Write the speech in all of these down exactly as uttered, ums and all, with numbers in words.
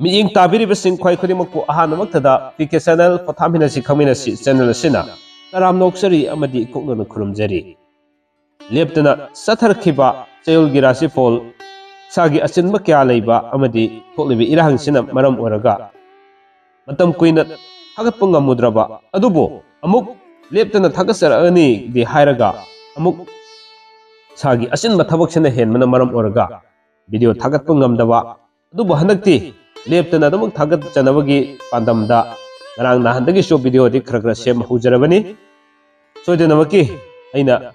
ꯃꯤꯠꯌꯦꯡ ꯇꯥꯕꯤꯔꯤꯕꯁꯤꯡ ꯈ꯭ꯋꯥꯏ ꯈꯨꯗꯤꯡꯃꯛꯄꯨ ꯑꯍꯥꯟꯕꯃꯛꯇꯗ ꯄꯤ ꯀꯦ ꯆꯦꯅꯦꯜ ꯄꯣꯊꯥꯃꯤꯟꯅꯁꯤ ꯈꯪꯃꯤꯟꯅꯁꯤ ꯆꯦꯅꯦꯜ ꯑꯁꯤꯅ ꯇꯔꯥꯝꯅ ꯑꯣꯛꯆꯔꯤ ꯑꯃꯗꯤ ꯀꯨꯛꯅꯅ ꯈꯨꯔꯨꯝꯖꯔꯤ꯫ ꯂꯦꯞꯇꯅ ꯆꯠꯊꯔꯛꯈꯤꯕ ꯆꯌꯣꯜꯒꯤ ꯔꯥꯁꯤꯐꯣꯜ, ꯏꯁꯥꯒꯤ ꯑꯆꯤꯟꯕ ꯀꯌꯥ ꯂꯩꯕ ꯑꯃꯗꯤ ꯊꯣꯛꯂꯤꯕ ꯏꯔꯥꯡꯁꯤꯅ ꯃꯔꯝ ꯑꯣꯏꯔꯒ ꯃꯇꯝ ꯀꯨꯏꯅ ꯊꯥꯒꯠꯄ ꯉꯝꯃꯨꯗ꯭ꯔꯕ, ꯑꯗꯨꯕꯨ ꯑꯃꯨꯛ ꯂꯦꯞꯇꯅ ꯊꯥꯒꯠꯆꯔꯛꯑꯅꯤꯗꯤ ꯍꯥꯏꯔꯒ ꯑꯃꯨꯛ ꯏꯁꯥꯒꯤ ꯑꯆꯤꯟꯕ ꯊꯕꯛꯁꯤꯅ ꯍꯦꯟꯕꯅ ꯃꯔꯝ ꯑꯣꯏꯔꯒ ꯚꯤꯗꯤꯑꯣ ꯊꯥꯒꯠꯄ ꯉꯝꯗꯕ, ꯑꯗꯨꯕꯨ ꯍꯟꯗꯛꯇꯤ ꯂꯦꯞꯇꯅ ꯑꯗꯨꯃꯛ ꯊꯥꯒꯠꯆꯅꯕꯒꯤ ꯄꯥꯟꯗꯝꯗ ꯉꯔꯥꯡ ꯅꯍꯥꯟꯗꯒꯤꯁꯨ ꯚꯤꯗꯤꯑꯣꯗꯤ ꯈꯔ ꯈꯔ ꯁꯦꯝꯕ ꯍꯧꯖꯔꯕꯅꯤ꯫ ꯁꯣꯏꯗꯅꯃꯛꯀꯤ ꯑꯩꯅ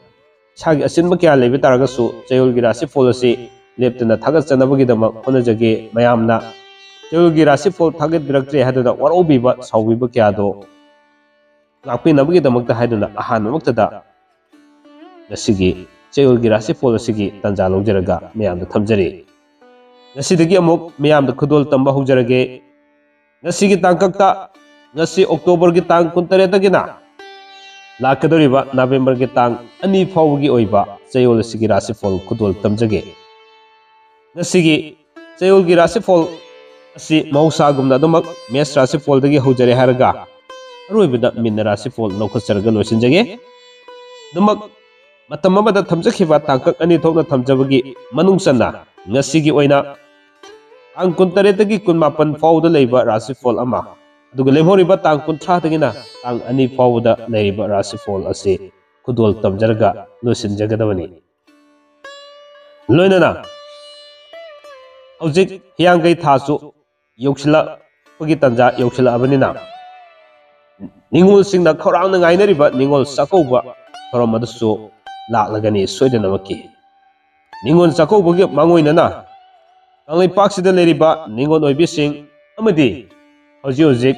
ꯏꯁꯥꯒꯤ ꯑꯆꯤꯟꯕ ꯀꯌꯥ ꯂꯩꯕ ꯇꯥꯔꯒꯁꯨ ꯆꯌꯣꯜꯒꯤ ꯔꯥꯁꯤꯐꯣꯜ ꯑꯁꯤ ꯂꯦꯞꯇꯅ ꯊꯥꯒꯠꯆꯅꯕꯒꯤꯗꯃꯛ ꯍꯣꯠꯅꯖꯒꯦ꯫ ꯃꯌꯥꯝꯅ ꯆꯌꯣꯜꯒꯤ ꯔꯥꯁꯤꯐꯣꯜ ꯊꯥꯒꯠꯄꯤꯔꯛꯇ꯭ꯔꯦ ꯍꯥꯏꯗꯨꯅ ꯋꯥꯔꯧꯕꯤꯕ, ꯁꯥꯎꯕꯤꯕ ꯀꯌꯥꯗꯣ ꯉꯥꯛꯄꯤꯅꯕꯒꯤꯗꯃꯛꯇ ꯍꯥꯏꯗꯨꯅ ꯑꯍꯥꯟꯕꯃꯛꯇꯗ ꯉꯁꯤꯒꯤ ꯆꯌꯣꯜꯒꯤ ꯔꯥꯁꯤꯐꯣꯜ ꯑꯁꯤꯒꯤ ꯇꯥꯟꯖꯥ ꯂꯧꯖꯔꯒ ꯃꯌꯥꯝꯗ ꯊꯝꯖꯔꯤ꯫ ꯉꯁꯤꯗꯒꯤ ꯑꯃꯨꯛ ꯃꯌꯥꯝꯗ ꯈꯨꯗꯣꯜ ꯇꯝꯕ ꯍꯧꯖꯔꯒꯦ꯫ ꯉꯁꯤꯒꯤ ꯇꯥꯡꯀꯛꯇ, ꯉꯁꯤ ꯑꯣꯛꯇꯣꯕꯔꯒꯤ ꯇꯥꯡ ꯀꯨꯟꯇꯔꯦꯠꯇꯒꯤꯅ ꯂꯥꯛꯀꯗꯧꯔꯤꯕ ꯅꯕꯦꯝꯕꯔꯒꯤ ꯇꯥꯡ ꯑꯅꯤ ꯐꯥꯎꯕꯒꯤ ꯑꯣꯏꯕ ꯆꯌꯣꯜ ꯑꯁꯤꯒꯤ ꯔꯥꯁꯤꯐꯣꯜ ꯈꯨꯗꯣꯜ ꯇꯝꯖꯒꯦ꯫ ꯉꯁꯤꯒꯤ ꯆꯌꯣꯜꯒꯤ ꯔꯥꯁꯤꯐꯣꯜ ꯑꯁꯤ ꯃꯍꯧꯁꯥꯒꯨꯝꯅ ꯑꯗꯨꯃꯛ ꯃꯦꯁ ꯔꯥꯁꯤꯐꯣꯜꯗꯒꯤ ꯍꯧꯖꯔꯦ ꯍꯥꯏꯔꯒ ꯑꯔꯣꯏꯕꯗ ꯃꯤꯟꯅ ꯔꯥꯁꯤꯐꯣꯜ ꯂꯧꯈꯠꯆꯔꯒ ꯂꯣꯏꯁꯤꯟꯖꯒꯦ꯫ ꯑꯗꯨꯃꯛ ꯃꯇꯝ ꯑꯃꯗ ꯊꯝꯖꯈꯤꯕ ꯇꯥꯡꯀꯛ ꯑꯅꯤ ꯊꯣꯛꯅ ꯊꯝꯖꯕꯒꯤ ꯃꯅꯨꯡ ꯆꯟꯅ ꯉꯁꯤꯒꯤ ꯑꯣꯏꯅ ꯇꯥꯡ ꯀꯨꯟꯇꯔꯦꯠꯇꯒꯤ ꯀꯨꯟꯃꯥꯄꯟ ꯐꯥꯎꯕꯗ ꯂꯩꯕ ꯔꯥꯁꯤꯐꯣꯜ ꯑꯃ, ꯑꯗꯨꯒ ꯂꯦꯝꯍꯧꯔꯤꯕ ꯇꯥꯡ ꯀꯨꯟꯊ꯭ꯔꯥꯗꯒꯤꯅ ꯇꯥꯡ ꯑꯅꯤ ꯐꯥꯎꯕꯗ ꯂꯩꯔꯤꯕ ꯔꯥꯁꯤꯐꯣꯜ ꯑꯁꯤ ꯈꯨꯗꯣꯜ ꯇꯝꯖꯔꯒ ꯂꯣꯏꯁꯤꯟꯖꯒꯗꯕꯅꯤ꯫ ꯂꯣꯏꯅꯅ ꯍꯧꯖꯤꯛ ꯍꯤꯌꯥꯡꯒꯩ ꯊꯥꯁꯨ ꯌꯧꯁꯤꯜꯂꯛꯄꯒꯤ ꯇꯥꯟꯖꯥ ꯌꯧꯁꯤꯜꯂꯛꯑꯕꯅꯤꯅ ꯅꯤꯉꯣꯜꯁꯤꯡꯅ ꯈꯧꯔꯥꯡꯅ ꯉꯥꯏꯅꯔꯤꯕ ꯅꯤꯉꯣꯜ ꯆꯥꯛꯀꯧꯕ ꯊꯧꯔꯝ ꯑꯗꯨꯁꯨ ꯂꯥꯛꯂꯒꯅꯤ ꯁꯣꯏꯗꯅꯃꯛꯀꯤ꯫ ꯅꯤꯉꯣꯜ ꯆꯥꯛꯀꯧꯕꯒꯤ ꯃꯥꯡꯑꯣꯏꯅꯅ ꯀꯪꯂꯩꯄꯥꯛꯁꯤꯗ ꯂꯩꯔꯤꯕ ꯅꯤꯉꯣꯜ ꯑꯣꯏꯕꯤꯁꯤꯡ ꯑꯃꯗꯤ ꯍꯧꯖꯤꯛ ꯍꯧꯖꯤꯛ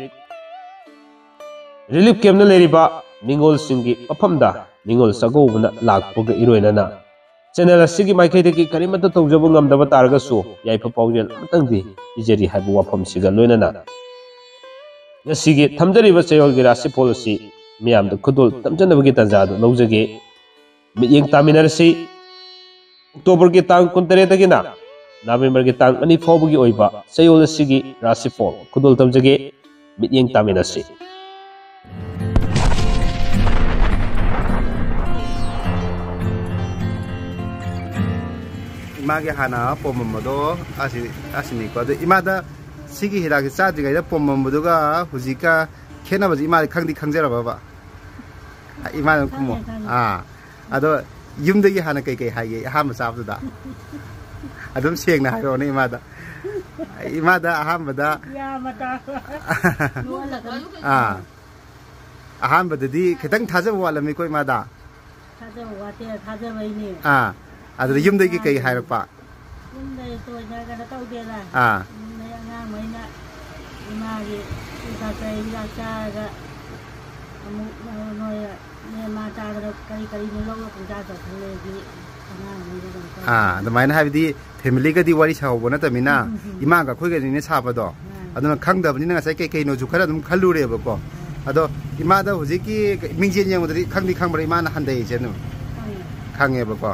ꯔꯤꯂꯤꯐ ꯀꯦꯝꯞꯅ ꯂꯩꯔꯤꯕ ꯅꯤꯉꯣꯜꯁꯤꯡꯒꯤ ꯃꯐꯝꯗ ꯅꯤꯉꯣꯜ ꯆꯥꯛꯀꯧꯕꯅ ꯂꯥꯛꯄꯒ ꯏꯔꯣꯏꯅꯅ ꯆꯦꯅꯦꯜ ꯑꯁꯤꯒꯤ ꯃꯥꯏꯀꯩꯗꯒꯤ ꯀꯔꯤꯃꯠꯇ ꯇꯧꯖꯕ ꯉꯝꯗꯕ ꯇꯥꯔꯒꯁꯨ ꯌꯥꯏꯐ ꯄꯥꯎꯖꯦꯜ ꯑꯃꯇꯪꯗꯤ ꯄꯤꯖꯔꯤ ꯍꯥꯏꯕ ꯋꯥꯐꯝꯁꯤꯒ ꯂꯣꯏꯅꯅ ꯉꯁꯤꯒꯤ ꯊꯝꯖꯔꯤꯕ ꯆꯌꯣꯜꯒꯤ ꯔꯥꯁꯤꯐꯣꯜ ꯑꯁꯤ ꯃꯤꯌꯥꯝꯗ ꯈꯨꯗꯣꯜ ꯇꯝꯖꯅꯕꯒꯤ ꯇꯥꯟꯖꯥ ꯑꯗꯨ ꯂꯧꯖꯒꯦ꯫ ꯃꯤꯠꯌꯦꯡ ꯇꯥꯃꯤꯟꯅꯔꯁꯤ꯫ ꯑꯣꯛꯇꯣꯕꯔꯒꯤ ꯇꯥꯡ ꯀꯨꯟꯇꯔꯦꯠꯇꯒꯤꯅ ꯅꯕꯦꯝꯕꯔꯒꯤ ꯇꯥꯡ ꯑꯅꯤ ꯐꯥꯎꯕꯒꯤ ꯑꯣꯏꯕ ꯆꯌꯣꯜ ꯑꯁꯤꯒꯤ ꯔꯥꯁꯤꯐꯣꯜ ꯈꯨꯗꯣꯜ ꯇꯝꯖꯒꯦ꯫ ꯃꯤꯠꯌꯦꯡ ꯇꯥꯃꯤꯟꯅꯁꯤ꯫ ꯏꯃꯥꯒꯤ ꯍꯥꯟꯅ ꯄꯣꯝꯃꯝꯕꯗꯣ ꯑꯁꯤ, ꯑꯁꯤꯅꯤꯀꯣ꯫ ꯑꯗꯣ ꯏꯃꯥꯗ ꯁꯤꯒꯤ ꯍꯤꯗꯥꯛꯁꯦ ꯆꯥꯗ꯭ꯔꯤꯉꯩꯗ ꯄꯣꯝꯃꯝꯕꯗꯨꯒ ꯍꯧꯖꯤꯛꯀ ꯈꯦꯠꯅꯕꯁꯦ ꯏꯃꯥꯗꯤ ꯈꯪꯗꯤ ꯈꯪꯖꯔꯕꯕ? ꯏꯃꯥꯅ ꯈꯨꯝꯃꯣ꯫ ꯈꯪꯉꯦ, ꯈꯪꯉꯦ꯫ ꯑꯥ꯫ ꯑꯗꯣ ꯌꯨꯝꯗꯒꯤ ꯍꯥꯟꯅ ꯀꯩꯀꯩ ꯍꯥꯏꯒꯦ ꯑꯍꯥꯟꯕ ꯆꯥꯕꯗꯨꯗ? ꯑꯗꯨꯝ ꯁꯦꯡꯅ ꯍꯥꯏꯔꯛꯑꯣꯅꯦ ꯏꯃꯥꯗ꯫ ꯏꯃꯥꯗ ꯑꯍꯥꯟꯕꯗ ꯌꯥ ꯃꯇꯥ꯫ ꯑꯥ꯫ ꯑꯍꯥꯟꯕꯗꯗꯤ ꯈꯤꯇꯪ ꯊꯥꯖꯕ ꯋꯥꯠꯂꯝꯃꯤꯀꯣ ꯏꯃꯥꯗ? ꯊꯥꯖꯕ ꯋꯥꯠꯇꯦ, ꯊꯥꯖꯕꯩꯅꯦ꯫ ꯑꯥ꯫ ꯑꯗꯨꯗ ꯌꯨꯝꯗꯒꯤ ꯀꯩ ꯍꯥꯏꯔꯛꯄ? ꯌꯨꯝꯗ ꯊꯣꯏꯅ ꯀꯩꯅꯣ ꯇꯧꯗꯦꯗ꯫ ꯑꯥ꯫ ꯌꯨꯝꯗ ꯑꯉꯥꯡꯈꯩꯅ ꯏꯃꯥꯒꯤ ꯍꯤꯗꯥꯛ ꯆꯥꯏ, ꯍꯤꯗꯥꯛ ꯆꯥꯔꯒ ꯑꯃꯨꯛ ꯅꯣꯏ ꯃꯦꯟ ꯃꯥꯟ ꯇꯥꯗꯅ ꯀꯔꯤ ꯀꯔꯤꯅꯣ ꯂꯧꯔ ꯄꯨꯡꯆꯥ ꯆꯥꯁꯜꯂꯦꯗꯤ ꯑꯉꯥꯡꯈꯩꯗ ꯀꯩꯅꯣ ꯇꯧꯔꯦ꯫ ꯑꯥ, ꯑꯗꯨꯃꯥꯏꯅ ꯍꯥꯏꯕꯗꯤ ꯐꯦꯃꯤꯂꯤꯒꯗꯤ ꯋꯥꯔꯤ ꯁꯥꯍꯧꯕ ꯅꯠꯇꯕꯅꯤꯅ, ꯎꯝ, ꯎꯝ, ꯎꯝ꯫ ꯏꯃꯥꯒ ꯑꯩꯈꯣꯏꯒꯅꯤꯅꯦ ꯁꯥꯕꯗꯣ꯫ ꯎꯝ꯫ ꯑꯗꯨꯅ ꯈꯪꯗꯕꯅꯤꯅ ꯉꯁꯥꯏ ꯀꯩ ꯀꯩꯅꯣꯁꯨ ꯈꯔ ꯑꯗꯨꯝ ꯈꯜꯂꯨꯔꯦꯕꯀꯣ꯫ ꯎꯝ꯫ ꯑꯗꯣ ꯏꯃꯥꯗ ꯍꯧꯖꯤꯛꯀꯤ ꯃꯤꯡꯖꯦꯜ ꯌꯦꯡꯕꯗꯗꯤ ꯈꯪꯗꯤ ꯈꯪꯕ꯭ꯔꯥ ꯏꯃꯥꯅ ꯍꯟꯊꯩꯁꯦ ꯑꯗꯨꯝ? ꯈꯪꯉꯦ꯫ ꯈꯪꯉꯦꯕꯀꯣ꯫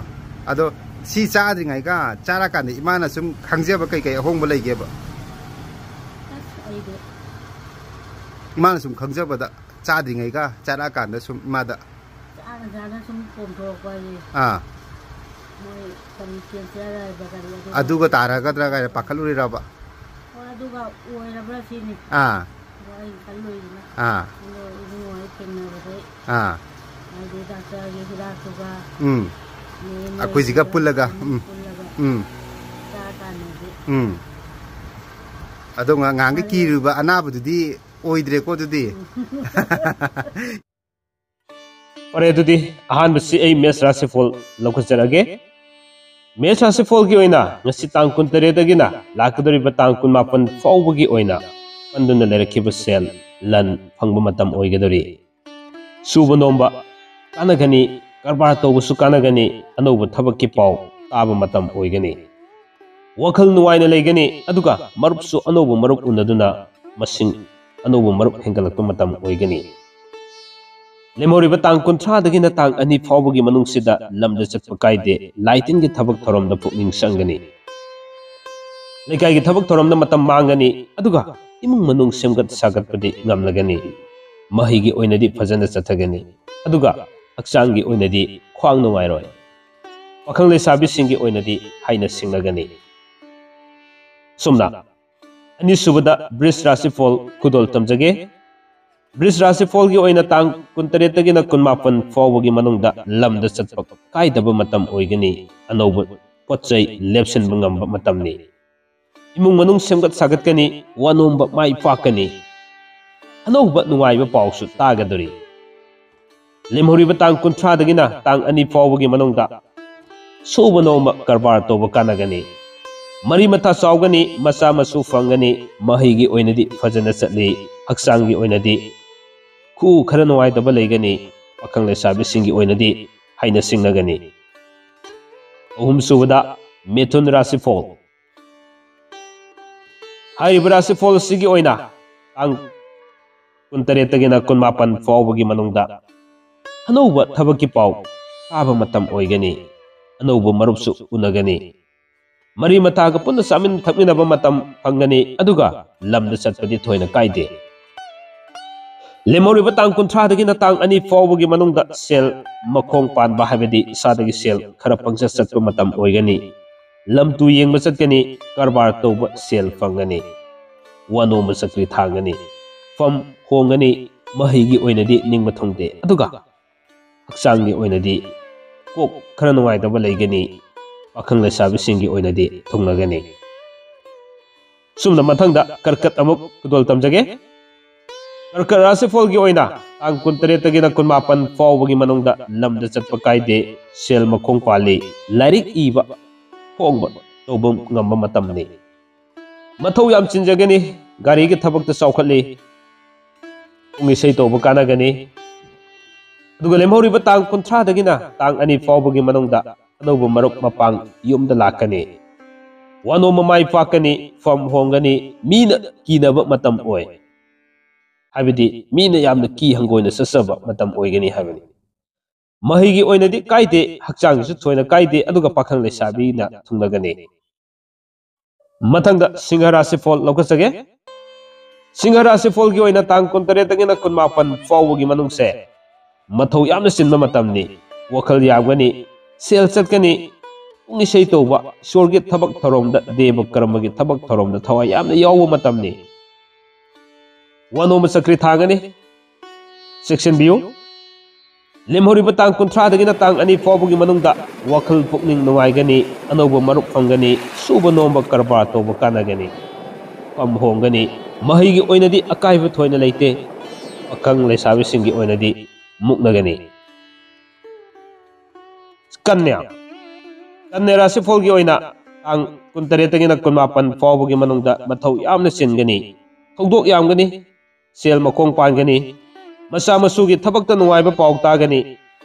ꯑꯗꯣ ꯁꯤ ꯆꯥꯗ꯭ꯔꯤꯉꯩꯒ ꯆꯥꯔꯀꯥꯟꯗ ꯏꯃꯥꯅ ꯁꯨꯝ ꯈꯪꯖꯕ ꯀꯩ ꯀꯩ ꯑꯍꯣꯡꯕ ꯂꯩꯒꯦꯕ? ꯑꯁ, ꯑꯩꯗꯤ ꯏꯃꯥꯅ ꯁꯨꯝ ꯈꯪꯖꯕꯗ ꯆꯥꯗ꯭ꯔꯤꯉꯩꯒ ꯆꯥꯔꯛꯑꯀꯥꯟꯗ ꯁꯨꯝ ꯏꯃꯥꯗ ꯆꯥꯅ ꯆꯥꯅ ꯁꯨꯝ ꯄꯣꯝꯊꯣꯔꯛꯄ ꯍꯥꯏꯁꯦ꯫ ꯑꯥ꯫ ꯃꯣꯏ ꯀꯔꯤ ꯀꯦꯟꯁꯔ ꯍꯥꯏꯕ ꯀꯔꯤ ꯑꯗꯨ ꯑꯗꯨꯒ ꯇꯥꯔꯒꯗ꯭ꯔꯥ ꯀꯥꯏꯅ ꯄꯥꯈꯠꯂꯨꯔꯤꯔꯕ? ꯍꯣꯏ, ꯑꯗꯨꯒ ꯑꯣꯏꯔꯕ꯭ꯔꯥ ꯁꯤꯅꯤ꯫ ꯑꯥ꯫ ꯑꯗꯣ ꯑꯩ ꯈꯜꯂꯨꯏꯁꯤꯅ꯫ ꯑꯥ꯫ ꯑꯗꯣ ꯏꯕꯨꯡꯉꯣ ꯍꯣꯏ ꯊꯦꯡꯅꯕꯗꯩ ꯑꯥ꯫ ꯍꯥꯏꯗꯤ ꯗꯥꯛꯇꯔꯒꯤ ꯍꯤꯗꯥꯛꯇꯨꯒ ꯎꯝ꯫ ꯃꯣꯏ ꯑꯩꯈꯣꯏꯁꯤꯒ ꯄꯨꯜꯂꯒ, ꯎꯝ꯫ ꯄꯨꯜꯂꯒ ꯎꯝ꯫ ꯆꯥ ꯀꯥꯟꯗꯗꯤ ꯎꯝ꯫ ꯑꯗꯣ ꯉ-, ꯉꯍꯥꯟꯒꯤ ꯐꯔꯦ꯫ ꯀꯤꯔꯨꯕ ꯑꯅꯥꯕꯗꯨꯗꯤ ꯑꯣꯏꯗ꯭ꯔꯦꯀꯣ ꯑꯗꯨꯗꯤ? ꯎꯝ꯫ ꯐꯔꯦ, ꯑꯗꯨꯗꯤ ꯑꯍꯥꯟꯕꯁꯤ ꯑꯩ ꯃꯦꯁ ꯔꯥꯁꯤꯐꯣꯜ ꯂꯧꯈꯠꯆꯔꯒꯦ꯫ ꯃꯦꯁ ꯔꯥꯁꯤꯐꯣꯜꯒꯤ ꯑꯣꯏꯅ ꯉꯁꯤ ꯇꯥꯡ ꯀꯨꯟꯇꯔꯦꯠꯇꯒꯤꯅ ꯂꯥꯛꯀꯗꯧꯔꯤꯕ ꯇꯥꯡ ꯀꯨꯟꯃꯥꯄꯟ ꯐꯥꯎꯕꯒꯤ ꯑꯣꯏꯅ ꯄꯟꯗꯨꯅ ꯂꯩꯔꯛꯈꯤꯕ ꯁꯦꯜ, ꯂꯟ ꯐꯪꯕ ꯃꯇꯝ ꯑꯣꯏꯒꯗꯧꯔꯤ꯫ ꯁꯨꯕ ꯅꯣꯝꯕ ꯀꯥꯟꯅꯒꯅꯤ, ꯀꯔꯕꯥꯔ ꯇꯧꯕꯁꯨ ꯀꯥꯟꯅꯒꯅꯤ, ꯑꯅꯧꯕ ꯊꯕꯛꯀꯤ ꯄꯥꯎ ꯇꯥꯕ ꯃꯇꯝ ꯑꯣꯏꯒꯅꯤ꯫ ꯋꯥꯈꯜ ꯅꯨꯡꯉꯥꯏꯅ ꯂꯩꯒꯅꯤ, ꯑꯗꯨꯒ ꯃꯔꯨꯞꯁꯨ ꯑꯅꯧꯕ ꯃꯔꯨꯞ ꯎꯅꯗꯨꯅ ꯃꯁꯤꯡ ꯑꯅꯧꯕ ꯃꯔꯨꯞ ꯍꯦꯟꯒꯠꯂꯛꯄ ꯃꯇꯝ ꯑꯣꯏꯒꯅꯤ꯫ ꯂꯦꯝꯍꯧꯔꯤꯕ ꯇꯥꯡ ꯀꯨꯟꯊ꯭ꯔꯥꯗꯒꯤꯅ ꯇꯥꯡ ꯑꯅꯤ ꯐꯥꯎꯕꯒꯤ ꯃꯅꯨꯡꯁꯤꯗ ꯂꯝꯗ ꯆꯠꯄ ꯀꯥꯏꯗꯦ, ꯂꯥꯏ ꯇꯤꯟꯒꯤ ꯊꯕꯛ ꯊꯧꯔꯝꯗ ꯄꯨꯛꯅꯤꯡ ꯆꯪꯒꯅꯤ꯫ ꯂꯩꯀꯥꯏꯒꯤ ꯊꯕꯛ ꯊꯧꯔꯝꯗ ꯃꯇꯝ ꯃꯥꯡꯒꯅꯤ, ꯑꯗꯨꯒ ꯏꯃꯨꯡ ꯃꯅꯨꯡ ꯁꯦꯝꯒꯠ ꯁꯥꯒꯠꯄꯗꯤ ꯉꯝꯂꯒꯅꯤ꯫ ꯃꯍꯩꯒꯤ ꯑꯣꯏꯅꯗꯤ ꯐꯖꯅ ꯆꯠꯊꯒꯅꯤ, ꯑꯗꯨꯒ ꯍꯛꯆꯥꯡꯒꯤ ꯑꯣꯏꯅꯗꯤ ꯈ꯭ꯋꯥꯡ ꯅꯨꯡꯉꯥꯏꯔꯣꯏ꯫ ꯄꯥꯈꯪ ꯂꯩꯁꯥꯕꯤꯁꯤꯡꯒꯤ ꯑꯣꯏꯅꯗꯤ ꯍꯥꯏꯅ ꯁꯤꯡꯅꯒꯅꯤ꯫ ꯁꯨꯝꯅ ꯑꯅꯤꯁꯨꯕꯗ ꯕ꯭ꯔꯤꯖ ꯔꯥꯁꯤꯐꯣꯜ ꯈꯨꯗꯣꯜ ꯇꯝꯖꯒꯦ꯫ ꯕ꯭ꯔꯤꯖ ꯔꯥꯁꯤꯐꯣꯜꯒꯤ ꯑꯣꯏꯅ ꯇꯥꯡ ꯀꯨꯟꯇꯔꯦꯠꯇꯒꯤꯅ ꯀꯨꯟꯃꯥꯄꯟ ꯐꯥꯎꯕꯒꯤ ꯃꯅꯨꯡꯗ ꯂꯝꯗ ꯆꯠꯄ ꯀꯥꯏꯗꯕ ꯃꯇꯝ ꯑꯣꯏꯒꯅꯤ꯫ ꯑꯅꯧꯕ ꯄꯣꯠ ꯆꯩ ꯂꯦꯞꯁꯤꯟꯕ ꯉꯝꯕ ꯃꯇꯝꯅꯤ꯫ ꯏꯃꯨꯡ ꯃꯅꯨꯡ ꯁꯦꯝꯒꯠ ꯁꯥꯒꯠꯀꯅꯤ, ꯋꯥꯅꯣꯝꯕ ꯃꯥꯏ ꯄꯥꯛꯀꯅꯤ꯫ ꯑꯅꯧꯕ ꯅꯨꯡꯉꯥꯏꯕ ꯄꯥꯎꯁꯨ ꯇꯥꯒꯗꯧꯔꯤ꯫ ꯂꯦꯝꯍꯧꯔꯤꯕ ꯇꯥꯡ ꯀꯨꯟꯊ꯭ꯔꯥꯗꯒꯤꯅ ꯇꯥꯡ ꯑꯅꯤ ꯐꯥꯎꯕꯒꯤ ꯃꯅꯨꯡꯗ ꯁꯨꯕ ꯅꯣꯝꯕ ꯀꯔꯕꯥꯔ ꯇꯧꯕ ꯀꯥꯟꯅꯒꯅꯤ꯫ ꯃꯔꯤ ꯃꯇꯥ ꯆꯥꯎꯒꯅꯤ, ꯃꯆꯥ ꯃꯁꯨ ꯐꯪꯒꯅꯤ, ꯃꯍꯩꯒꯤ ꯑꯣꯏꯅꯗꯤ ꯐꯖꯅ ꯆꯠꯂꯤ, ꯍꯛꯆꯥꯡꯒꯤ ꯑꯣꯏꯅꯗꯤ ꯈꯨꯎ ꯈꯔ ꯅꯨꯡꯉꯥꯏꯇꯕ ꯂꯩꯒꯅꯤ, ꯄꯥꯈꯪ ꯂꯩꯁꯥꯕꯤꯁꯤꯡꯒꯤ ꯑꯣꯏꯅꯗꯤ ꯍꯥꯏꯅ ꯁꯤꯡꯅꯒꯅꯤ꯫ ꯑꯍꯨꯝꯁꯨꯕꯗ ꯃꯤꯊꯨꯟ ꯔꯥꯁꯤꯐꯣꯜ꯫ ꯍꯥꯏꯔꯤꯕ ꯔꯥꯁꯤꯐꯣꯜ ꯑꯁꯤꯒꯤ ꯑꯣꯏꯅ ꯇꯥꯡ ꯀꯨꯟꯇꯔꯦꯠꯇꯒꯤꯅ ꯀꯨꯟꯃꯥꯄꯟ ꯐꯥꯎꯕꯒꯤ ꯃꯅꯨꯡꯗ ꯑꯅꯧꯕ ꯊꯕꯛꯀꯤ ꯄꯥꯎ ꯇꯥꯕ ꯃꯇꯝ ꯑꯣꯏꯒꯅꯤ꯫ ꯑꯅꯧꯕ ꯃꯔꯨꯞꯁꯨ ꯎꯅꯒꯅꯤ꯫ ꯃꯔꯤ ꯃꯇꯥꯒ ꯄꯨꯟꯅ ꯆꯥꯃꯤꯟ ꯊꯛꯃꯤꯟꯅꯕ ꯃꯇꯝ ꯐꯪꯒꯅꯤ, ꯑꯗꯨꯒ ꯂꯝꯗ ꯆꯠꯄꯗꯤ ꯊꯣꯏꯅ ꯀꯥꯏꯗꯦ꯫ ꯂꯦꯝꯍꯧꯔꯤꯕ ꯇꯥꯡ ꯀꯨꯟꯊ꯭ꯔꯥꯗꯒꯤꯅ ꯇꯥꯡ ꯑꯅꯤ ꯐꯥꯎꯕꯒꯤ ꯃꯅꯨꯡꯗ ꯁꯦꯜ ꯃꯈꯣꯡ ꯄꯥꯟꯕ, ꯍꯥꯏꯕꯗꯤ ꯏꯁꯥꯗꯒꯤ ꯁꯦꯜ ꯈꯔ ꯄꯪꯆꯠ ꯆꯠꯄ ꯃꯇꯝ ꯑꯣꯏꯒꯅꯤ꯫ ꯂꯝ ꯇꯨ ꯌꯦꯡꯕ ꯆꯠꯀꯅꯤ, ꯀꯔꯕꯥꯔ ꯇꯧꯕ ꯁꯦꯜ ꯐꯪꯒꯅꯤ꯫ ꯋꯥꯅꯣꯝꯕ ꯆꯀ꯭ꯔꯤ ꯊꯥꯡꯒꯅꯤ, ꯐꯝ ꯍꯣꯡꯒꯅꯤ, ꯃꯍꯩꯒꯤ ꯑꯣꯏꯅꯗꯤ ꯅꯤꯡꯕ ꯊꯨꯡꯗꯦ, ꯑꯗꯨꯒ ꯍꯛꯆꯥꯡꯒꯤ ꯑꯣꯏꯅꯗꯤ ꯀꯣꯛ ꯈꯔ ꯅꯨꯡꯉꯥꯏꯇꯕ ꯂꯩꯒꯅꯤ, ꯄꯥꯈꯪ ꯂꯩꯁꯥꯕꯤꯁꯤꯡꯒꯤ ꯑꯣꯏꯅꯗꯤ ꯊꯨꯡꯅꯒꯅꯤ꯫ ꯁꯨꯝꯅ ꯃꯊꯪꯗ ꯀꯔꯀꯠ ꯑꯃꯨꯛ ꯈꯨꯗꯣꯜ ꯇꯝꯖꯒꯦ꯫ ꯀꯔꯀꯠ ꯔꯥꯁꯤꯐꯣꯜꯒꯤ ꯑꯣꯏꯅ ꯇꯥꯡ ꯀꯨꯟꯇꯔꯦꯠꯇꯒꯤꯅ ꯀꯨꯟꯃꯥꯄꯟ ꯐꯥꯎꯕꯒꯤ ꯃꯅꯨꯡꯗ ꯂꯝꯗ ꯆꯠꯄ ꯀꯥꯏꯗꯦ, ꯁꯦꯜ ꯃꯈꯣꯡ ꯄꯥꯜꯂꯤ, ꯂꯥꯏꯔꯤꯛ ꯏꯕ ꯐꯣꯡꯕ ꯇꯧꯕ ꯉꯝꯕ ꯃꯇꯝꯅꯤ꯫ ꯃꯊꯧ ꯌꯥꯝ ꯆꯤꯟꯖꯒꯅꯤ, ꯒꯥꯔꯤꯒꯤ ꯊꯕꯛꯇ ꯆꯥꯎꯈꯠꯂꯤ, ꯄꯨꯡ ꯏꯁꯩ ꯇꯧꯕ ꯀꯥꯟꯅꯒꯅꯤ꯫ ꯑꯗꯨꯒ ꯂꯦꯝꯍꯧꯔꯤꯕ ꯇꯥꯡ ꯀꯨꯟꯊ꯭ꯔꯥꯗꯒꯤꯅ ꯇꯥꯡ ꯑꯅꯤ ꯐꯥꯎꯕꯒꯤ ꯃꯅꯨꯡꯗ ꯑꯅꯧꯕ ꯃꯔꯨꯞ ꯃꯄꯥꯡ ꯌꯨꯝꯗ ꯂꯥꯛꯀꯅꯤ꯫ ꯋꯥꯅꯣꯝꯕ ꯃꯥꯏ ꯄꯥꯛꯀꯅꯤ, ꯐꯝ ꯍꯣꯡꯒꯅꯤ, ꯃꯤꯅ ꯀꯤꯅꯕ ꯃꯇꯝ ꯑꯣꯏ, ꯍꯥꯏꯕꯗꯤ ꯃꯤꯅ ꯌꯥꯝꯅ ꯀꯤ ꯍꯪꯒꯣꯏꯅ ꯆꯠꯆꯕ ꯃꯇꯝ ꯑꯣꯏꯒꯅꯤ ꯍꯥꯏꯕꯅꯤ꯫ ꯃꯍꯩꯒꯤ ꯑꯣꯏꯅꯗꯤ ꯀꯥꯏꯗꯦ, ꯍꯛꯆꯥꯡꯒꯤꯁꯨ ꯊꯣꯏꯅ ꯀꯥꯏꯗꯦ, ꯑꯗꯨꯒ ꯄꯥꯈꯪ ꯂꯩꯁꯥꯕꯤꯅ ꯊꯨꯡꯅꯒꯅꯤ꯫ ꯃꯊꯪꯗ ꯁꯤꯡꯍ ꯔꯥꯁꯤꯐꯣꯜ ꯂꯧꯈꯠꯆꯒꯦ꯫ ꯁꯤꯡꯍ ꯔꯥꯁꯤꯐꯣꯜꯒꯤ ꯑꯣꯏꯅ ꯇꯥꯡ ꯀꯨꯟꯇꯔꯦꯠꯇꯒꯤꯅ ꯀꯨꯟꯃꯥꯄꯟ ꯐꯥꯎꯕꯒꯤ ꯃꯅꯨꯡꯁꯦ ꯃꯊꯧ ꯌꯥꯝꯅ ꯆꯤꯟꯕ ꯃꯇꯝꯅꯤ꯫ ꯋꯥꯈꯜ ꯌꯥꯝꯒꯅꯤ, ꯁꯦꯜ ꯆꯠꯀꯅꯤ, ꯄꯨꯡ ꯏꯁꯩ ꯇꯧꯕ, ꯏꯁꯣꯔꯒꯤ ꯊꯕꯛ ꯊꯧꯔꯝꯗ, ꯗꯦꯕ ꯀꯔꯃꯒꯤ ꯊꯕꯛ ꯊꯧꯔꯝꯗ ꯊꯋꯥꯏ ꯌꯥꯝꯅ ꯌꯥꯎꯕ ꯃꯇꯝꯅꯤ꯫ ꯋꯥꯅꯣꯝꯕ ꯆꯀ꯭ꯔꯤ ꯊꯥꯡꯒꯅꯤ, ꯆꯦꯛꯁꯤꯟꯕꯤꯌꯨ꯫ ꯂꯦꯝꯍꯧꯔꯤꯕ ꯇꯥꯡ ꯀꯨꯟꯊ꯭ꯔꯥꯗꯒꯤꯅ ꯇꯥꯡ ꯑꯅꯤ ꯐꯥꯎꯕꯒꯤ ꯃꯅꯨꯡꯗ ꯋꯥꯈꯜ ꯄꯨꯛꯅꯤꯡ ꯅꯨꯡꯉꯥꯏꯒꯅꯤ, ꯑꯅꯧꯕ ꯃꯔꯨꯞ ꯐꯪꯒꯅꯤ, ꯁꯨꯕ ꯅꯣꯝꯕ ꯀꯔꯕꯥꯔ ꯇꯧꯕ ꯀꯥꯟꯅꯒꯅꯤ, ꯐꯝ ꯍꯣꯡꯒꯅꯤ꯫ ꯃꯍꯩꯒꯤ ꯑꯣꯏꯅꯗꯤ ꯑꯀꯥꯏꯕ ꯊꯣꯏꯅ ꯂꯩꯇꯦ꯫ ꯄꯥꯈꯪ ꯂꯩꯁꯥꯕꯤꯁꯤꯡꯒꯤ ꯑꯣꯏꯅꯗꯤ ꯃꯨꯛꯅꯒꯅꯤ꯫ ꯀꯟꯌꯥ꯫ ꯀꯟꯌꯥ ꯔꯥꯁꯤꯐꯣꯜꯒꯤ ꯑꯣꯏꯅ ꯇꯥꯡ ꯀꯨꯟꯇꯔꯦꯠꯇꯒꯤꯅ ꯀꯨꯟꯃꯥꯄꯟ ꯐꯥꯎꯕꯒꯤ ꯃꯅꯨꯡꯗ ꯃꯊꯧ ꯌꯥꯝꯅ ꯆꯤꯟꯒꯅꯤ, ꯊꯧꯗꯣꯛ ꯌꯥꯝꯒꯅꯤ, ꯁꯦꯜ ꯃꯈꯣꯡ ꯄꯥꯟꯒꯅꯤ, ꯃꯆꯥ ꯃꯁꯨꯒꯤ ꯊꯕꯛꯇ ꯅꯨꯡꯉꯥꯏꯕ ꯄꯥꯎ ꯇꯥꯒꯅꯤ,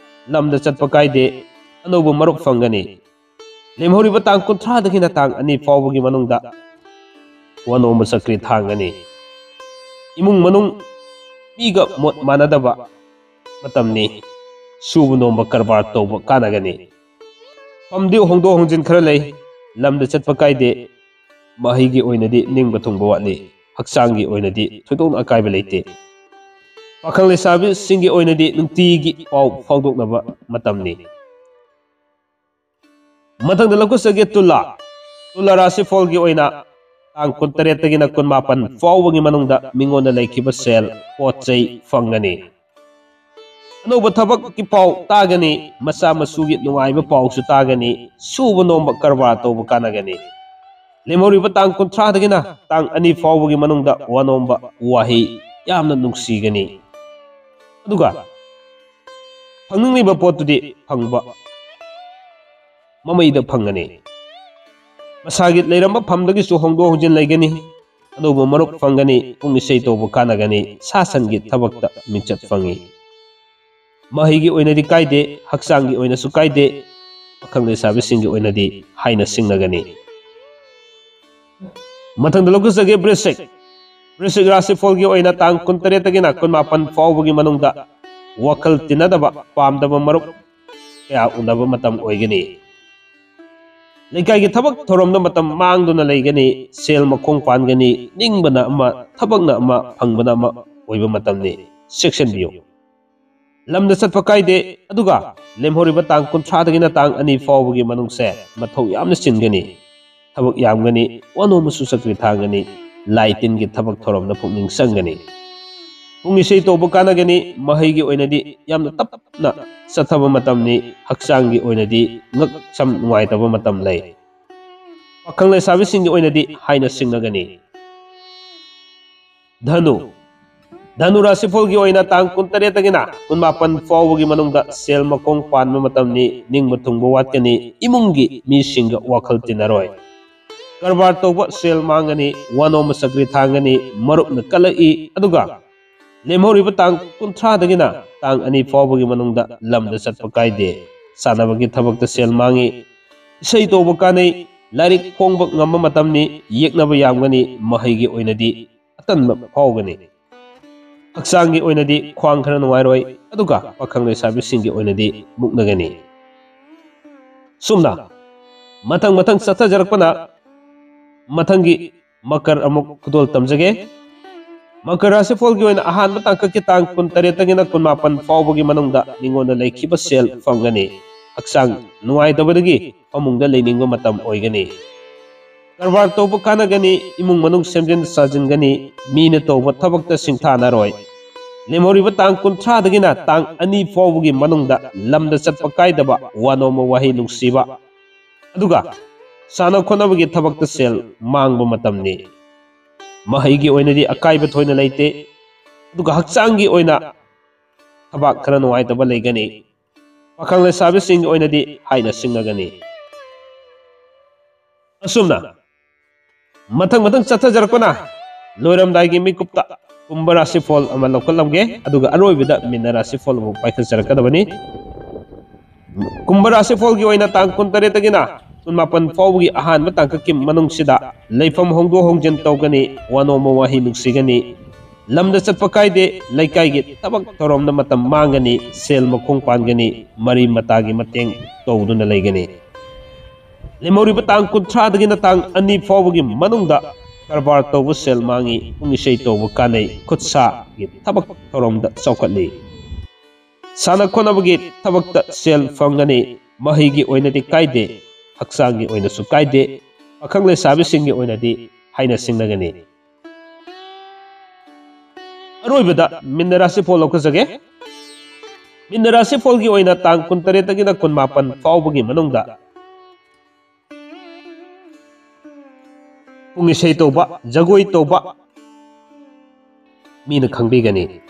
ꯂꯝꯗ ꯆꯠꯄ ꯀꯥꯏꯗꯦ, ꯑꯅꯧꯕ ꯃꯔꯨꯞ ꯐꯪꯒꯅꯤ꯫ ꯂꯦꯝꯍꯧꯔꯤꯕ ꯇꯥꯡ ꯀꯨꯟꯊ꯭ꯔꯥꯗꯒꯤꯅ ꯇꯥꯡ ꯑꯅꯤ ꯐꯥꯎꯕꯒꯤ ꯃꯅꯨꯡꯗ ꯋꯥꯅꯣꯝꯕ ꯆꯀ꯭ꯔꯤ ꯊꯥꯡꯒꯅꯤ꯫ ꯏꯃꯨꯡ ꯃꯅꯨꯡ ꯃꯤꯒ ꯃꯣꯠ ꯃꯥꯟꯅꯗꯕ ꯃꯇꯝꯅꯤ꯫ ꯁꯨꯕ ꯅꯣꯝꯕ ꯀꯔꯕꯥꯔ ꯇꯧꯕ ꯀꯥꯟꯅꯒꯅꯤ꯫ ꯐꯝꯗꯤ ꯍꯣꯡꯗꯣꯛ ꯍꯣꯡꯖꯤꯟ ꯈꯔ ꯂꯩ, ꯂꯝꯗ ꯆꯠꯄ ꯀꯥꯏꯗꯦ, ꯃꯍꯩꯒꯤ ꯑꯣꯏꯅꯗꯤ ꯅꯤꯡꯕ ꯊꯨꯡꯕ ꯋꯥꯠꯂꯤ, ꯍꯛꯆꯥꯡꯒꯤ ꯑꯣꯏꯅꯗꯤ ꯊꯣꯏꯗꯣꯛꯅ ꯑꯀꯥꯏꯕ ꯂꯩꯇꯦ꯫ ꯄꯥꯈꯪ ꯂꯩꯁꯥꯕꯤꯁꯤꯡꯒꯤ ꯑꯣꯏꯅꯗꯤ ꯅꯨꯡꯇꯤꯒꯤ ꯄꯥꯎ ꯐꯥꯎꯗꯣꯛꯅꯕ ꯃꯇꯝꯅꯤ꯫ ꯃꯊꯪꯗ ꯂꯧꯈꯠꯆꯒꯦ ꯇꯨꯂꯥ꯫ ꯇꯨꯂꯥ ꯔꯥꯁꯤꯐꯣꯜꯒꯤ ꯑꯣꯏꯅ ꯇꯥꯡ ꯀꯨꯟꯇꯔꯦꯠꯇꯒꯤꯅ ꯀꯨꯟꯃꯥꯄꯟ ꯐꯥꯎꯕꯒꯤ ꯃꯅꯨꯡꯗ ꯃꯤꯉꯣꯟꯗ ꯂꯩꯈꯤꯕ ꯁꯦꯜ, ꯄꯣꯠ ꯆꯩ ꯐꯪꯒꯅꯤ꯫ ꯑꯅꯧꯕ ꯊꯕꯛꯀꯤ ꯄꯥꯎ ꯇꯥꯒꯅꯤ, ꯃꯆꯥ ꯃꯁꯨꯒꯤ ꯅꯨꯡꯉꯥꯏꯕ ꯄꯥꯎꯁꯨ ꯇꯥꯒꯅꯤ, ꯁꯨꯕ ꯅꯣꯝꯕ ꯀꯔꯕꯥꯔ ꯇꯧꯕ ꯀꯥꯟꯅꯒꯅꯤ꯫ ꯂꯦꯝꯍꯧꯔꯤꯕ ꯇꯥꯡ ꯀꯨꯟꯊ꯭ꯔꯥꯗꯒꯤꯅ ꯇꯥꯡ ꯑꯅꯤ ꯐꯥꯎꯕꯒꯤ ꯃꯅꯨꯡꯗ ꯋꯥꯅꯣꯝꯕ ꯋꯥꯍꯩ ꯌꯥꯝꯅ ꯅꯨꯡꯁꯤꯒꯅꯤ꯫ ꯑꯗꯨꯒ ꯐꯪꯅꯤꯡꯂꯤꯕ ꯄꯣꯠꯇꯨꯗꯤ ꯐꯪꯕ ꯃꯃꯩꯗ ꯐꯪꯒꯅꯤ꯫ ꯃꯁꯥꯒꯤ ꯂꯩꯔꯝꯕ ꯐꯝꯗꯒꯤꯁꯨ ꯍꯣꯡꯗꯣꯛ ꯍꯣꯡꯖꯤꯟ ꯂꯩꯒꯅꯤ꯫ ꯑꯅꯧꯕ ꯃꯔꯨꯞ ꯐꯪꯒꯅꯤ, ꯄꯨꯡ ꯏꯁꯩ ꯇꯧꯕ ꯀꯥꯟꯅꯒꯅꯤ, ꯁꯥ ꯁꯟꯒꯤ ꯊꯕꯛꯇ ꯃꯤꯡꯆꯠ ꯐꯪꯏ꯫ ꯃꯍꯩꯒꯤ ꯑꯣꯏꯅꯗꯤ ꯀꯥꯏꯗꯦ, ꯍꯛꯆꯥꯡꯒꯤ ꯑꯣꯏꯅꯁꯨ ꯀꯥꯏꯗꯦ, ꯄꯥꯈꯪ ꯂꯩꯁꯥꯕꯤꯁꯤꯡꯒꯤ ꯑꯣꯏꯅꯗꯤ ꯍꯥꯏꯅ ꯁꯤꯡꯅꯒꯅꯤ꯫ ꯃꯊꯪꯗ ꯂꯧꯈꯠꯆꯒꯦ ꯕ꯭ꯔꯤꯁꯤꯛ꯫ ꯕ꯭ꯔꯤꯁꯤꯛ ꯔꯥꯁꯤꯐꯣꯜꯒꯤ ꯑꯣꯏꯅ ꯇꯥꯡ ꯀꯨꯟꯇꯔꯦꯠꯇꯒꯤꯅ ꯀꯨꯟꯃꯥꯄꯟ ꯐꯥꯎꯕꯒꯤ ꯃꯅꯨꯡꯗ ꯋꯥꯈꯜ ꯇꯤꯟꯅꯗꯕ, ꯄꯥꯝꯗꯕ ꯃꯔꯨꯞ ꯀꯌꯥ ꯎꯅꯕ ꯃꯇꯝ ꯑꯣꯏꯒꯅꯤ꯫ ꯂꯩꯀꯥꯏꯒꯤ ꯊꯕꯛ ꯊꯧꯔꯝꯗ ꯃꯇꯝ ꯃꯥꯡꯗꯨꯅ ꯂꯩꯒꯅꯤ, ꯁꯦꯜ ꯃꯈꯣꯡ ꯄꯥꯟꯒꯅꯤ, ꯅꯤꯡꯕꯅ ꯑꯃ, ꯊꯕꯛꯅ ꯑꯃ, ꯐꯪꯕꯅ ꯑꯃ ꯑꯣꯏꯕ ꯃꯇꯝꯅꯤ꯫ ꯆꯦꯛꯁꯤꯟꯕꯤꯌꯨ꯫ ꯂꯝꯗ ꯆꯠꯄ ꯀꯥꯏꯗꯦ, ꯑꯗꯨꯒ ꯂꯦꯝꯍꯧꯔꯤꯕ ꯇꯥꯡ ꯀꯨꯟꯊ꯭ꯔꯥꯗꯒꯤꯅ ꯇꯥꯡ ꯑꯅꯤ ꯐꯥꯎꯕꯒꯤ ꯃꯅꯨꯡꯁꯦ ꯃꯊꯧ ꯌꯥꯝꯅ ꯆꯤꯟꯒꯅꯤ꯫ ꯊꯕꯛ ꯌꯥꯝꯒꯅꯤ, ꯋꯥꯅꯣꯝꯕꯁꯨ ꯆꯀ꯭ꯔꯤ ꯊꯥꯡꯒꯅꯤ, ꯂꯥꯏ ꯇꯤꯟꯒꯤ ꯊꯕꯛ ꯊꯧꯔꯝꯗ ꯄꯨꯛꯅꯤꯡ ꯆꯪꯒꯅꯤ꯫ ꯄꯨꯡ ꯏꯁꯩ ꯇꯧꯕ ꯀꯥꯟꯅꯒꯅꯤ, ꯃꯍꯩꯒꯤ ꯑꯣꯏꯅꯗꯤ ꯌꯥꯝꯅ ꯇꯞꯅ ꯆꯠꯊꯕ ꯃꯇꯝꯅꯤ, ꯍꯛꯆꯥꯡꯒꯤ ꯑꯣꯏꯅꯗꯤ ꯉꯛ ꯁꯝ ꯅꯨꯡꯉꯥꯏꯇꯕ ꯃꯇꯝ ꯂꯩ꯫ ꯄꯥꯈꯪ ꯂꯩꯁꯥꯕꯤꯁꯤꯡꯒꯤ ꯑꯣꯏꯅꯗꯤ ꯍꯥꯏꯅ ꯁꯤꯡꯅꯒꯅꯤ꯫ ꯙꯅꯨ꯫ ꯙꯅꯨ ꯔꯥꯁꯤꯐꯣꯜꯒꯤ ꯑꯣꯏꯅ ꯇꯥꯡ ꯀꯨꯟꯇꯔꯦꯠꯇꯒꯤꯅ ꯀꯨꯟꯃꯥꯄꯟ ꯐꯥꯎꯕꯒꯤ ꯃꯅꯨꯡꯗ ꯁꯦꯜ ꯃꯈꯣꯡ ꯄꯥꯟꯕ ꯃꯇꯝꯅꯤ, ꯅꯤꯡꯕ ꯊꯨꯡꯕ ꯋꯥꯠꯀꯅꯤ, ꯏꯃꯨꯡꯒꯤ ꯃꯤꯁꯤꯡꯒ ꯋꯥꯈꯜ ꯇꯤꯟꯅꯔꯣꯏ꯫ ꯀꯔꯕꯥꯔ ꯇꯧꯕ ꯁꯦꯜ ꯃꯥꯡꯒꯅꯤ, ꯋꯥꯅꯣꯝꯕ ꯆꯀ꯭ꯔꯤ ꯊꯥꯡꯒꯅꯤ, ꯃꯔꯨꯞꯅ ꯀꯜꯂꯛꯏ, ꯑꯗꯨꯒ ꯂꯦꯝꯍꯧꯔꯤꯕ ꯇꯥꯡ ꯀꯨꯟꯊ꯭ꯔꯥꯗꯒꯤꯅ ꯇꯥꯡ ꯑꯅꯤ ꯐꯥꯎꯕꯒꯤ ꯃꯅꯨꯡꯗ ꯂꯝꯗ ꯆꯠꯄ ꯀꯥꯏꯗꯦ꯫ ꯁꯥꯟꯅꯕꯒꯤ ꯊꯕꯛꯇ ꯁꯦꯜ ꯃꯥꯡꯉꯤ, ꯏꯁꯩ ꯇꯧꯕ ꯀꯥꯟꯅꯩ, ꯂꯥꯏꯔꯤꯛ ꯐꯣꯡꯕ ꯉꯝꯕ ꯃꯇꯝꯅꯤ, ꯌꯦꯛꯅꯕ ꯌꯥꯝꯒꯅꯤ, ꯃꯍꯩꯒꯤ ꯑꯣꯏꯅꯗꯤ ꯑꯇꯟꯕ ꯐꯥꯎꯒꯅꯤ꯫ ꯍꯛꯆꯥꯡꯒꯤ ꯑꯣꯏꯅꯗꯤ ꯈ꯭ꯋꯥꯡ ꯈꯔ ꯅꯨꯡꯉꯥꯏꯔꯣꯏ, ꯑꯗꯨꯒ ꯄꯥꯈꯪ ꯂꯩꯁꯥꯕꯤꯁꯤꯡꯒꯤ ꯑꯣꯏꯅꯗꯤ ꯃꯨꯛꯅꯒꯅꯤ꯫ ꯁꯨꯝꯅ ꯃꯊꯪ ꯃꯊꯪ ꯆꯠꯊꯖꯔꯛꯄꯅ ꯃꯊꯪꯒꯤ ꯃꯀꯔ ꯑꯃꯨꯛ ꯈꯨꯗꯣꯜ ꯇꯝꯖꯒꯦ꯫ ꯃꯀꯔ ꯔꯥꯁꯤꯐꯣꯜꯒꯤ ꯑꯣꯏꯅ ꯑꯍꯥꯟꯕ ꯇꯥꯡꯀꯛꯀꯤ ꯇꯥꯡ ꯀꯨꯟꯇꯔꯦꯠꯇꯒꯤꯅ ꯀꯨꯟꯃꯥꯄꯟ ꯐꯥꯎꯕꯒꯤ ꯃꯅꯨꯡꯗ ꯃꯤꯉꯣꯟꯗ ꯂꯩꯈꯤꯕ ꯁꯦꯜ ꯐꯪꯒꯅꯤ꯫ ꯍꯛꯆꯥꯡ ꯅꯨꯡꯉꯥꯏꯇꯕꯗꯒꯤ ꯐꯃꯨꯡꯗ ꯂꯩꯅꯤꯡꯕ ꯃꯇꯝ ꯑꯣꯏꯒꯅꯤ꯫ ꯀꯔꯕꯥꯔ ꯇꯧꯕ ꯀꯥꯟꯅꯒꯅꯤ, ꯏꯃꯨꯡ ꯃꯅꯨꯡ ꯁꯦꯝꯖꯤꯟ ꯁꯥꯖꯤꯟꯒꯅꯤ, ꯃꯤꯅ ꯇꯧꯕ ꯊꯕꯛꯇ ꯁꯤꯡꯊꯥꯅꯔꯣꯏ꯫ ꯂꯦꯝꯍꯧꯔꯤꯕ ꯇꯥꯡ ꯀꯨꯟꯊ꯭ꯔꯥꯗꯒꯤꯅ ꯇꯥꯡ ꯑꯅꯤ ꯐꯥꯎꯕꯒꯤ ꯃꯅꯨꯡꯗ ꯂꯝꯗ ꯆꯠꯄ ꯀꯥꯏꯗꯕ, ꯋꯥꯅꯣꯝꯕ ꯋꯥꯍꯩ ꯅꯨꯡꯁꯤꯕ, ꯑꯗꯨꯒ ꯁꯥꯟꯅ ꯈꯣꯠꯅꯕꯒꯤ ꯊꯕꯛꯇ ꯁꯦꯜ ꯃꯥꯡꯕ ꯃꯇꯝꯅꯤ꯫ ꯃꯍꯩꯒꯤ ꯑꯣꯏꯅꯗꯤ ꯑꯀꯥꯏꯕ ꯊꯣꯏꯅ ꯂꯩꯇꯦ, ꯑꯗꯨꯒ ꯍꯛꯆꯥꯡꯒꯤ ꯑꯣꯏꯅ ꯊꯕꯥꯛ ꯈꯔ ꯅꯨꯡꯉꯥꯏꯇꯕ ꯂꯩꯒꯅꯤ꯫ ꯄꯥꯈꯪ ꯂꯩꯁꯥꯕꯤꯁꯤꯡꯒꯤ ꯑꯣꯏꯅꯗꯤ ꯍꯥꯏꯅ ꯁꯤꯡꯅꯒꯅꯤ꯫ ꯑꯁꯨꯝꯅ ꯃꯊꯪ ꯃꯊꯪ ꯆꯠꯊꯖꯔꯛꯄꯅ ꯂꯣꯏꯔꯝꯗꯥꯏꯒꯤ ꯃꯤꯀꯨꯞꯇ ꯀꯨꯝꯚ ꯔꯥꯁꯤꯐꯣꯜ ꯑꯃ ꯂꯧꯈꯠꯂꯝꯒꯦ, ꯑꯗꯨꯒ ꯑꯔꯣꯏꯕꯗ ꯃꯤꯅ ꯔꯥꯁꯤꯐꯣꯜ ꯑꯃ ꯄꯥꯏꯈꯠꯆꯔꯛꯀꯗꯕꯅꯤ꯫ ꯀꯨꯝꯚ ꯔꯥꯁꯤꯐꯣꯜꯒꯤ ꯑꯣꯏꯅ ꯇꯥꯡ ꯀꯨꯟꯇꯔꯦꯠꯇꯒꯤꯅ ꯀꯨꯟꯃꯥꯄꯟ ꯐꯥꯎꯕꯒꯤ ꯑꯍꯥꯟꯕ ꯇꯥꯡꯀꯛꯀꯤ ꯃꯅꯨꯡꯁꯤꯗ ꯂꯩꯐꯝ ꯍꯣꯡꯗꯣꯛ ꯍꯣꯡꯖꯤꯟ ꯇꯧꯒꯅꯤ, ꯋꯥꯅꯣꯝꯕ ꯋꯥꯍꯩ ꯅꯨꯡꯁꯤꯒꯅꯤ, ꯂꯝꯗ ꯆꯠꯄ ꯀꯥꯏꯗꯦ, ꯂꯩꯀꯥꯏꯒꯤ ꯊꯕꯛ ꯊꯧꯔꯝꯗ ꯃꯇꯝ ꯃꯥꯡꯒꯅꯤ, ꯁꯦꯜ ꯃꯈꯣꯡ ꯄꯥꯟꯒꯅꯤ, ꯃꯔꯤ ꯃꯇꯥꯒꯤ ꯃꯇꯦꯡ ꯇꯧꯗꯨꯅ ꯂꯩꯒꯅꯤ꯫ ꯂꯦꯝꯍꯧꯔꯤꯕ ꯇꯥꯡ ꯀꯨꯟꯊ꯭ꯔꯥꯗꯒꯤꯅ ꯇꯥꯡ ꯑꯅꯤ ꯐꯥꯎꯕꯒꯤ ꯃꯅꯨꯡꯗ ꯀꯔꯕꯥꯔ ꯇꯧꯕ ꯁꯦꯜ ꯃꯥꯡꯉꯤ, ꯄꯨꯡ ꯏꯁꯩ ꯇꯧꯕ ꯀꯥꯟꯅꯩ, ꯈꯨꯠꯁꯥꯒꯤ ꯊꯕꯛ ꯊꯧꯔꯝꯗ ꯆꯥꯎꯈꯠꯂꯤ꯫ ꯁꯥꯟꯅ ꯈꯣꯠꯅꯕꯒꯤ ꯊꯕꯛꯇ ꯁꯦꯜ ꯐꯪꯒꯅꯤ, ꯃꯍꯩꯒꯤ ꯑꯣꯏꯅꯗꯤ ꯀꯥꯏꯗꯦ, ꯍꯛꯆꯥꯡꯒꯤ ꯑꯣꯏꯅꯁꯨ ꯀꯥꯏꯗꯦ, ꯄꯥꯈꯪ ꯂꯩꯁꯥꯕꯤꯁꯤꯡꯒꯤ ꯑꯣꯏꯅꯗꯤ ꯍꯥꯏꯅ ꯁꯤꯡꯅꯒꯅꯤ꯫ ꯑꯔꯣꯏꯕꯗ ꯃꯤꯟꯅ ꯔꯥꯁꯤꯐꯣꯜ ꯂꯧꯈꯠꯆꯒꯦ꯫ ꯃꯤꯟꯅ ꯔꯥꯁꯤꯐꯣꯜꯒꯤ ꯑꯣꯏꯅ ꯇꯥꯡ ꯀꯨꯟꯇꯔꯦꯠꯇꯒꯤꯅ ꯀꯨꯟꯃꯥꯄꯟ ꯐꯥꯎꯕꯒꯤ ꯃꯅꯨꯡꯗ ꯄꯨꯡ ꯏꯁꯩ ꯇꯧꯕ, ꯖꯒꯣꯏ ꯇꯧꯕ ꯃꯤꯅ ꯈꯪꯕꯤꯒꯅꯤ꯫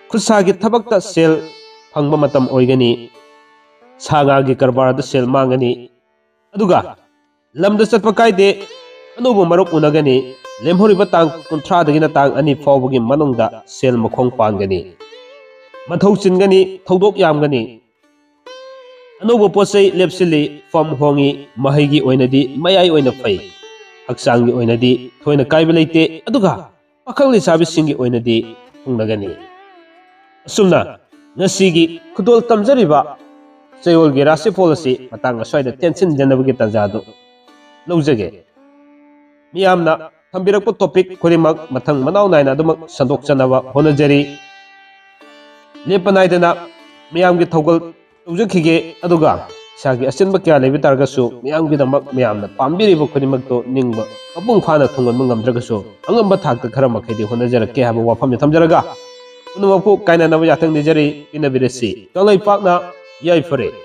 ꯈꯨꯠꯁꯥꯒꯤ ꯊꯕꯛꯇ ꯁꯦꯜ ꯐꯪꯕ ꯃꯇꯝ ꯑꯣꯏꯒꯅꯤ꯫ ꯁꯥ ꯉꯥꯒꯤ ꯀꯔꯕꯥꯔꯗ ꯁꯦꯜ ꯃꯥꯡꯒꯅꯤ꯫ ꯑꯗꯨꯒ ꯂꯝꯗ ꯆꯠꯄ ꯀꯥꯏꯗꯦ, ꯑꯅꯧꯕ ꯃꯔꯨꯞ ꯎꯅꯒꯅꯤ꯫ ꯂꯦꯝꯍꯧꯔꯤꯕ ꯇꯥꯡ ꯀꯨꯟꯊ꯭ꯔꯥꯗꯒꯤꯅ ꯇꯥꯡ ꯑꯅꯤ ꯐꯥꯎꯕꯒꯤ ꯃꯅꯨꯡꯗ ꯁꯦꯜ ꯃꯈꯣꯡ ꯄꯥꯟꯒꯅꯤ꯫ ꯃꯊꯧ ꯆꯤꯟꯒꯅꯤ, ꯊꯧꯗꯣꯛ ꯌꯥꯝꯒꯅꯤ꯫ ꯑꯅꯧꯕ ꯄꯣꯠ ꯆꯩ ꯂꯦꯞꯁꯤꯜꯂꯤ, ꯐꯝ ꯍꯣꯡꯉꯤ, ꯃꯍꯩꯒꯤ ꯑꯣꯏꯅꯗꯤ ꯃꯌꯥꯏ ꯑꯣꯏꯅ ꯐꯩ, ꯍꯛꯆꯥꯡꯒꯤ ꯑꯣꯏꯅꯗꯤ ꯊꯣꯏꯅ ꯀꯥꯏꯕ ꯂꯩꯇꯦ, ꯑꯗꯨꯒ ꯄꯥꯈꯪ ꯂꯩꯁꯥꯕꯤꯁꯤꯡꯒꯤ ꯑꯣꯏꯅꯗꯤ ꯊꯨꯡꯅꯒꯅꯤ꯫ ꯑꯁꯨꯝꯅ ꯉꯁꯤꯒꯤ ꯈꯨꯗꯣꯜ ꯇꯝꯖꯔꯤꯕ ꯆꯌꯣꯜꯒꯤ ꯔꯥꯁꯤꯐꯣꯜ ꯑꯁꯤ ꯃꯇꯥꯡ ꯑꯁ꯭ꯋꯥꯏꯗ ꯇꯦꯟꯁꯤꯟꯖꯅꯕꯒꯤ ꯇꯥꯟꯖꯥꯗꯨ ꯂꯧꯖꯒꯦ꯫ ꯃꯤꯌꯥꯝꯅ ꯊꯝꯕꯤꯔꯛꯄ ꯇꯣꯄꯤꯛ ꯈꯨꯗꯤꯡꯃꯛ ꯃꯊꯪ ꯃꯅꯥꯎ ꯅꯥꯏꯅ ꯑꯗꯨꯃꯛ ꯁꯟꯗꯣꯛꯆꯅꯕ ꯍꯣꯠꯅꯖꯔꯤ꯫ ꯂꯦꯞꯄ ꯅꯥꯏꯗꯅ ꯃꯤꯌꯥꯝꯒꯤ ꯊꯧꯒꯜ ꯇꯧꯖꯈꯤꯒꯦ, ꯑꯗꯨꯒ ꯏꯁꯥꯒꯤ ꯑꯆꯤꯟꯕ ꯀꯌꯥ ꯂꯩꯕ ꯇꯥꯔꯒꯁꯨ ꯃꯤꯌꯥꯝꯒꯤꯗꯃꯛ ꯃꯌꯥꯝꯅ ꯄꯥꯝꯕꯤꯔꯤꯕ ꯈꯨꯗꯤꯡꯃꯛꯇꯨ ꯅꯤꯡꯕ ꯃꯄꯨꯡ ꯐꯥꯅ ꯊꯨꯡꯍꯟꯕ ꯉꯝꯗ꯭ꯔꯒꯁꯨ ꯑꯉꯝꯕ ꯊꯥꯛꯇ ꯈꯔ ꯃꯈꯩꯗꯤ ꯍꯣꯠꯅꯖꯔꯛꯀꯦ ꯍꯥꯏꯕ ꯋꯥꯐꯝꯁꯤ ꯊꯝꯖꯔꯒ ꯄꯨꯝꯅꯃꯛꯄꯨ ꯀꯥꯏꯅꯅꯕ ꯌꯥꯊꯪ ꯅꯤꯖꯔꯤ꯫ ꯄꯤꯅꯕꯤꯔꯁꯤ꯫ ꯀꯪꯂꯩꯄꯥꯛꯅ ꯌꯥꯏꯐꯔꯦ꯫